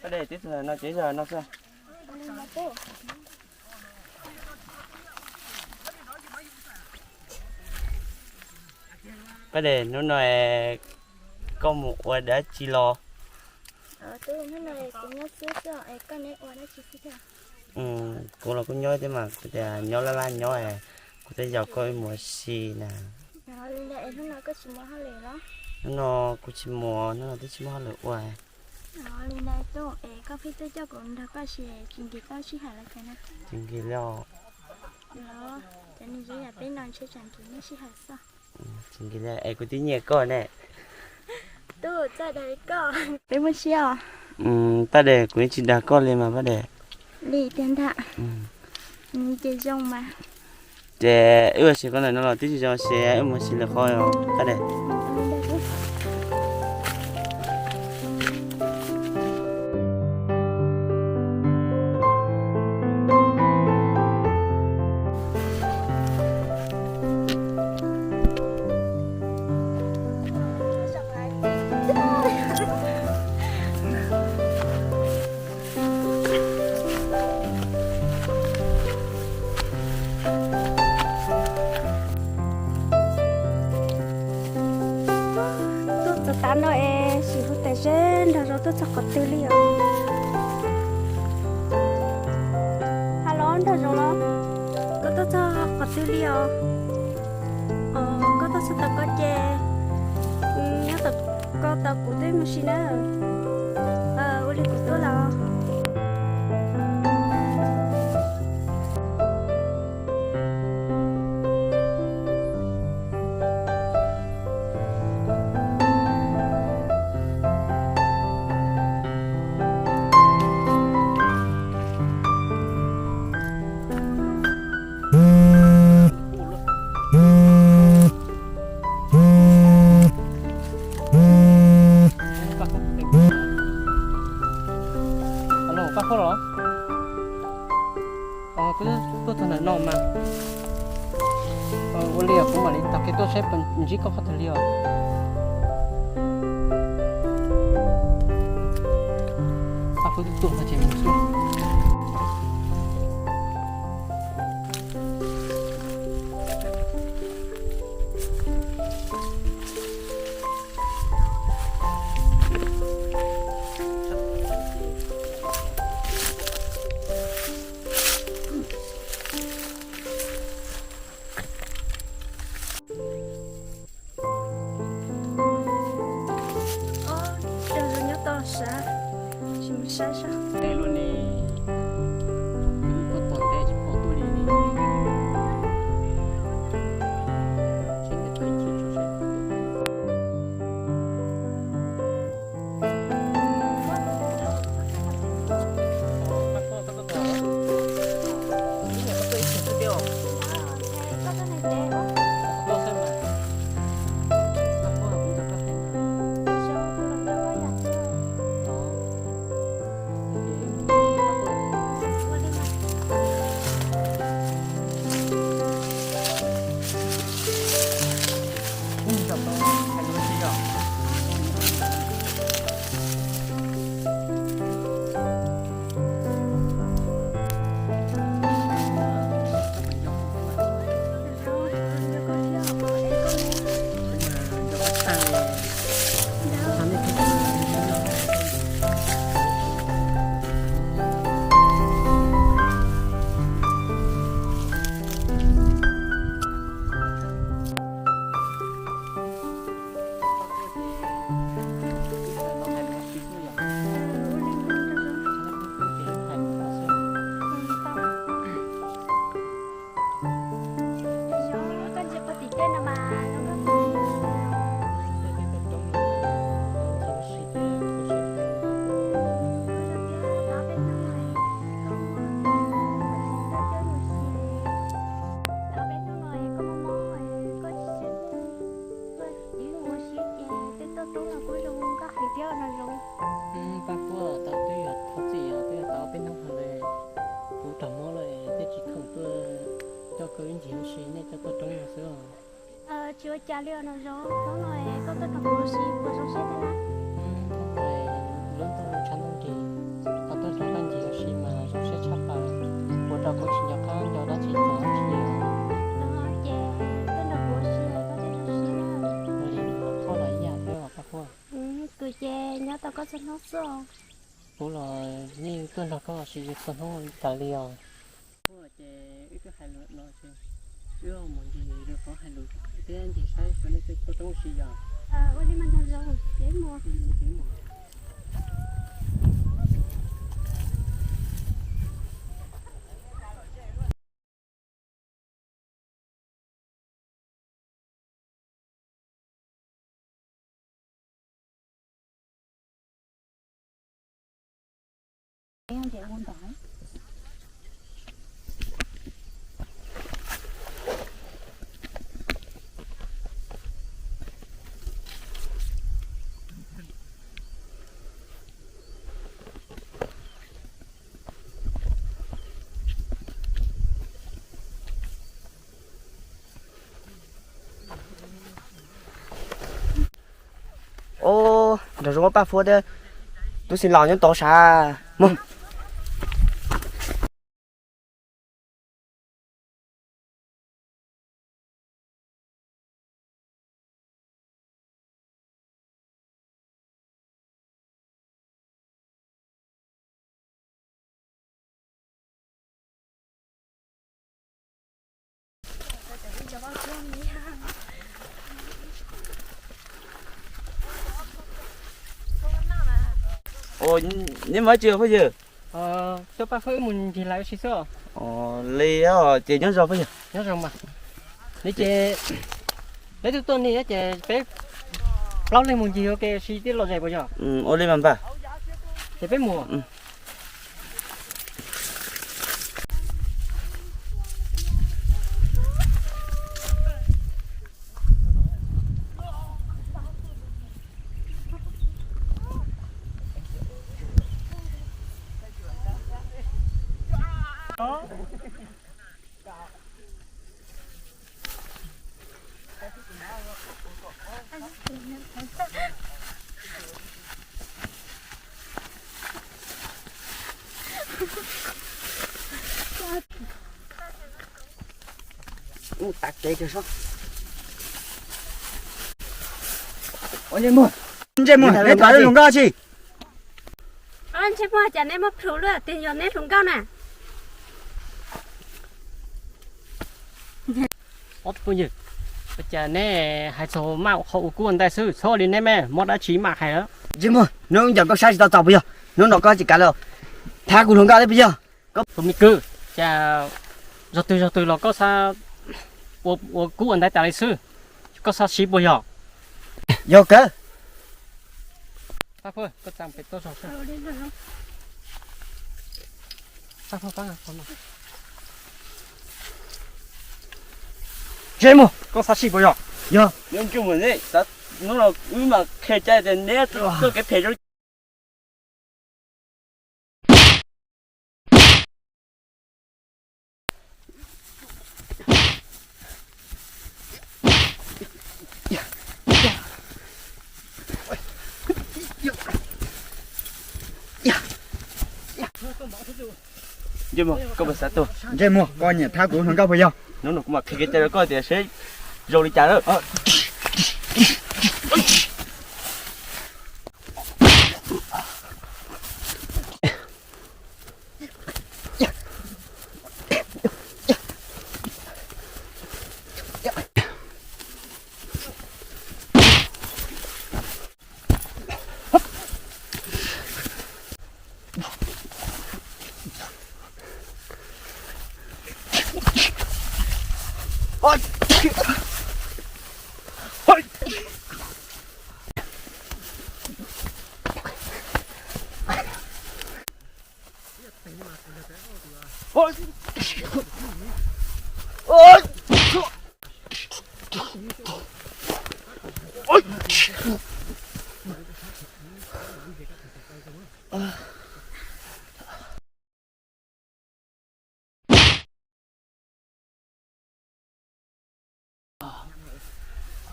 Paj Dej, twb txog no ces zaum no xwb. Paj Dej, hnub no koj mus ua dab tsi los? Kuv los kuj nyob thiab mas, kuv tias nyob laj laj nyob, kuv thiaj yaum koj mus ua si na. Hnub no kuv tsis mus, hnub no twb tsis muaj hauj lwm ua. Tsis nkim li os. Tsis nkim li es kuv twb nyiam koj ne. Peb muaj siab os. Paj Dej, kuv yeej tsis dag koj li mas Paj Dej. Li tiag ntag. Ces zoo mas. Ces wb ua si qhov ntawm no los twb tsis zoo ces wb mus si lwm qhov os Paj Dej. Tuaj txog tav no es sim hu tas seb Nraug Zoov tuaj txog qhov twg li os. Halo Nraug Zoov los, koj tuaj txog qhov twg li os? Os, koj tuaj txog tom ko ces nyob tom ko tos kuv twb mus si na. Ua li kuv tuaj los. Paj Huab los? Os, kuv tuaj txog ntawm no mas. Ua li os, kuv mam li taug kev tuaj saib puas ntsib koj qhov twg li os. Paj Huab twb tuaj no ces mus xwb. Ob, Nraug Zoov nyob toj sav, tsis mus saib saib. Paj Huab, tau twb yog thov txim os, twb yog tau ob peb hnub no lawm. Kuv raug mob lawm thiaj tsis khoom tuaj coj koj ib ncig ua si, nej coj tuaj roob no xwb os. Tsis ua cas li os Nraug Zoov, hnub no koj tuaj nrog kuv ua si puas zoo siab thiab na? Los kuv tsis nco qab nco dab tsi txog dab tsi li. Ces tuaj nrog kuv ua si, koj tuaj ua si na. Ua li no, koj los ib yam thiab os Paj Fuab. Kuv ces nyob tau koj txhua hnub xwb os. Kuv los yeej tuaj nrog koj ua si txhua hnub tas li os. Ces wb twb hais lus no ces wb mus ncig rau qhov hais lus thiab ncig saib sawv daws tuaj roob ua si yog. Ua li mas nco zoo, ces mus. Ub, nrog zoo Paj Fuab thiab tub xeev laus nyob tod sav. Mus. Ua, neb mus dab tsi phooj ywg? Coj Paj Fuab wb mus ncig lawv ua si xwb. Li ces nyob zoo phooj ywg. Nyob zoo mas. Li ces peb twb tuaj ntawm no ces peb plaub leeg mus ncig ua ke ua si twb lom zem puas yog? Ua li mas npawg. Ces peb mus. Ua, ntsej muag, neb tham hluas nkauj tsi? Ntsej muag, cas neb muab plhu luaj tiag, yog neb hluas nkauj na? Ob tug phooj ywg, ua cas neb hais txog maj qhov ua kub ua ntais xwb, txhob li neb mas muaj dab tsi maj hais lawm. Ntsej muag, hnub no koj saib tsis tau txaus puas yog? Hnub no koj tsis kav lawm, thab kuv hluas nkauj thiab puas yog? Tus me kwv, cas zog twg zog twg los koj xav ua kub ua ntais tas li xwb, koj xav siv puas yog? Yog kawg. Ntsej muag, koj xav siv puas yog? Yog. Hnub no wb mam qhia cai tias neb tuaj kev phem zoo li cas. Ntsej muag, koj puas xav tuag? Ntsej muag, koj nyiam thab kuv hluas nkauj puas yog? Hnub no kuv mam qhia kev cai rau koj tias seb zoo li cas lawm.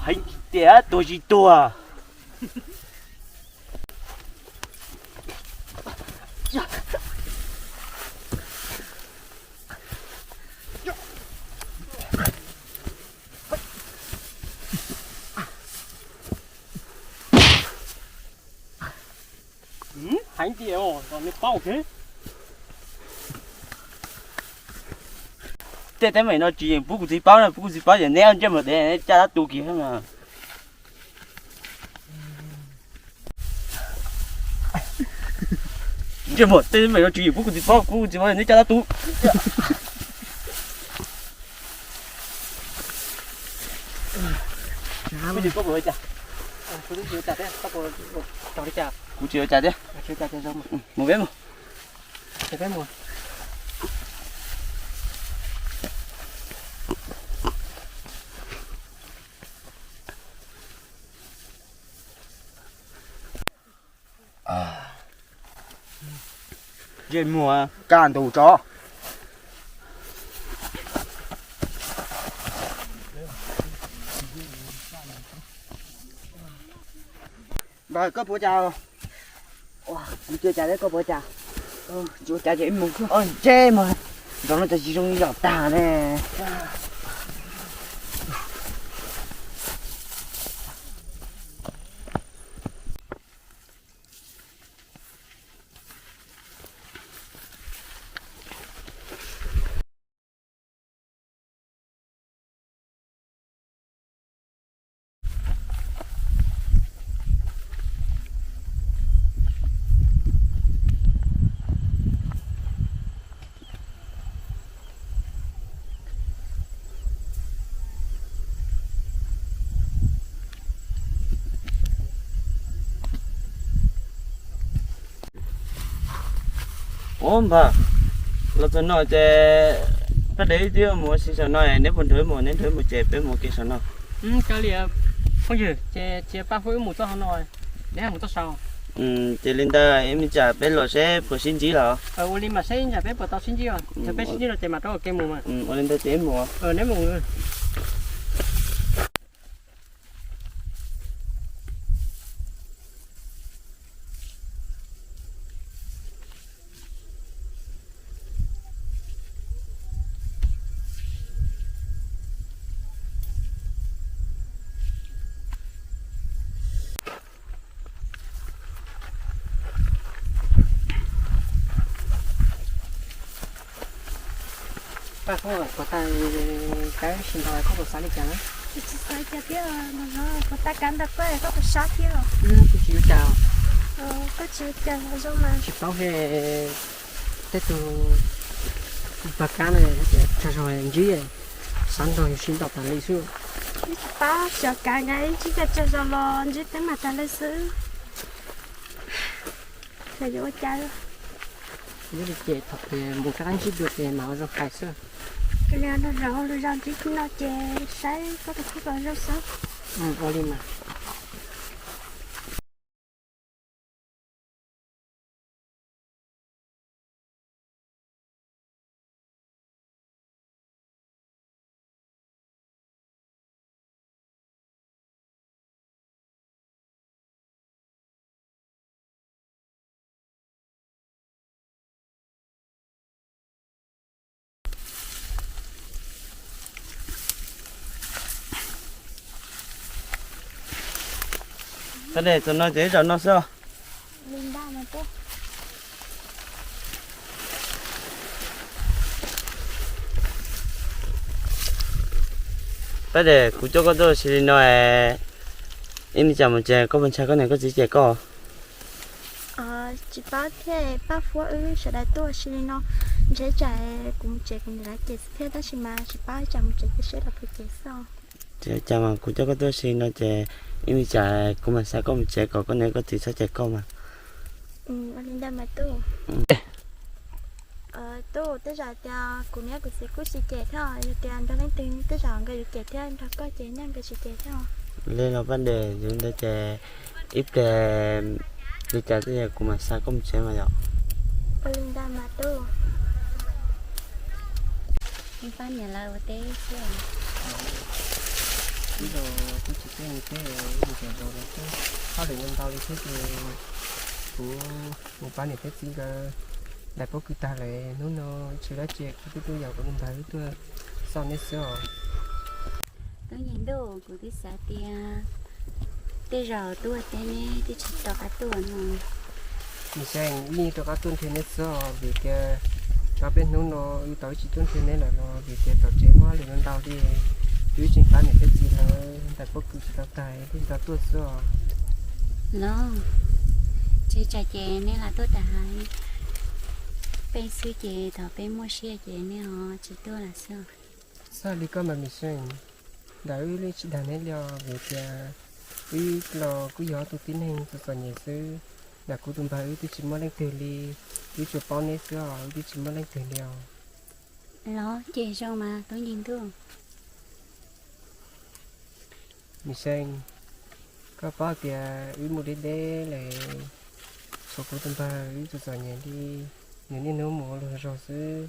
Heev tiag, tuag tsis tuag. Heev tiag os, nws paub thiab. Tej teeb meem no tsis yeem pub kuv txiv paub na, pub kuv txiv paub ces neb ntsej muag dev, neb caj dab tu kiag mas. Ntsej muag, tej teeb meem no tsis yeem pub kuv txiv paub, pub kuv txiv paub neb caj dab tu. Kuv tsis ua cas thiab. Mus peb mus. Ntsej muag kaj ntus tso. Npawg, koj puas cas? Kuv tsis ua cas thiab, koj puas cas? Tsis ua cas ces wb mus. Ntsej muag, nrog no cas tsis zoo li zaum tag ne. Ua npawg, los txog no ces pab dev twb mus ua si saum no, neb puas nrog wb mus? Neb nrog wb mus ces peb mus ua ke saum no. Kav liam, phooj ywg, ces cia pab Huab wb mus txoj hauv no, neb mus txoj saud. Ces li ntawd ib me tsam peb los seb puas sib ntsib los. Ua li mas seb ib tsam peb puas tau sib ntsib os. Yog peb sib ntsib no ces mam rov ua ke mus mas. Ua li ntawd ces wb mus. Neb mus. Paj Huab, puas tau kawm sib nrog koj puas xav li cas na? Tsis xav cas thiab, no puas tau kawm nrog koj, koj puas sab thiab? Kuv tsis ua cas. Koj tsis ua cas zoo mas. Tsis paub he, tej tus paj kab no tsaug zog ntsib, sab nrog yus sib ntaus tas li xwb. Tsis paub xyov kawm ntsib cas tsaug zog los ntsib teeb meem tas li xwb. Yog yuav ua cas? Yog li ces thaum tias mus rov qab ntsib dua ces mam ua zoo hais xwb. Ces nrog lwm zaus ntsib no ces saib koj tus kheej puas zoo xwb. Ua li mas. Paj Dej, txog no ces ib zaug no xwb os. Paj Dej, kuv coj koj tuaj ua si li no, ib me tsam mus ces koj puas ntshai koj niam koj txiv cem koj? Tsis paub thiab, Paj Huab wb sawv daws tuaj ua si li no, ntshe tsam kuv mus tsev kuv niam lawv cem xwb thiab, tab sis mas tsis paub, tsam mus tsev ces seb lawv puas cem xwb. Tsis ua cas mas, kuv coj koj tuaj ua si no ces ib me tsam kuv mam xa koj mus tsev kom koj niam koj txiv txhob cem koj mas. Ua li ntawd mas tub. Tub, tej zaum tias kuv niam kuv txiv kuj tsis cem thiab, yog tias nrog leej twg tej zaum nkawd yuav cem thiab, nrog koj ces nyaj nkawd tsis cem thiab. Li los Paj Dej, yog li ntawd ces ib pliag li cas twb yog kuv mam xa koj mus tsev mas yom. Ua li ntawd mas tub. Ib pab niam lawv ua teb xwb. Ib los kuj tsis teb li teb, mus tsev los lawv kuj hauj lwm ntau li thiab ces kuv mus pab niam pab txiv nkawd daim pob kws tag lawm, hnub no tsis dab tsi kuv twb tuaj yaum kuv tus npawg wb tuaj xauj neb xwb os. Tub Nyiaj Ntuj, kuv twb xav tias tej zaum tuaj teb neb twb tsis rov qab tuaj no, Nws xyov wb yeej rov qab tuaj nrhiav neb xwb os, vim tias tau peb hnub no wb tau wb tsis tuaj nrhiav neb lawm los vim tias tom tsev muaj hauj lwm ntau ntau li, wb tseem pab niam peb txiv lawv ntais pob kws tsis tau tag, wb tsis tau tuaj xwb os. Los, tsis tsam ces neb lam tuaj tas hais peb xwb ces thaum peb muaj siab ces neb ho tsis tuaj lawm xwb. Xav li koj mas Mim Xeej, ntawm wb yeej tsis dag neb li os, vim tias wb los kuj yog ob tug tib neeg txom txom nyem xwb. Ntawm kuv tus npawg wb twb tsis muaj leej twg li, wb tsuas paub neb xwb os, wb twb tsis muaj leej twg li os. Los ces zoo mas tub nceeg ntuj. Mim Xeej, koj paub tias wb mus deb deb lawm, tshuav kuv tus npawg wb txom txom nyem li, nws niaj hnub mus ua luam zog xwb,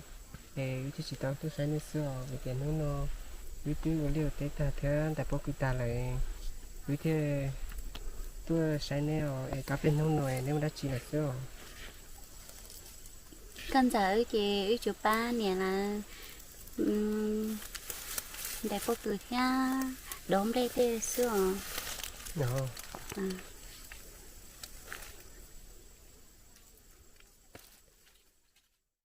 es wb thiaj tsis tau tuaj saib neb xwb os. Vim tias hnub no wb twb ua liaj ua teb tag thiab ntais pob kws tag lawm, wb thiaj tuaj saib neb os, es tau peb hnub no neb ua dab tsi lawm xwb os? Koj ntxawm, wb ces wb tsuas pab niam lawv ntais pob kws thiab dov nplej tej xwb os.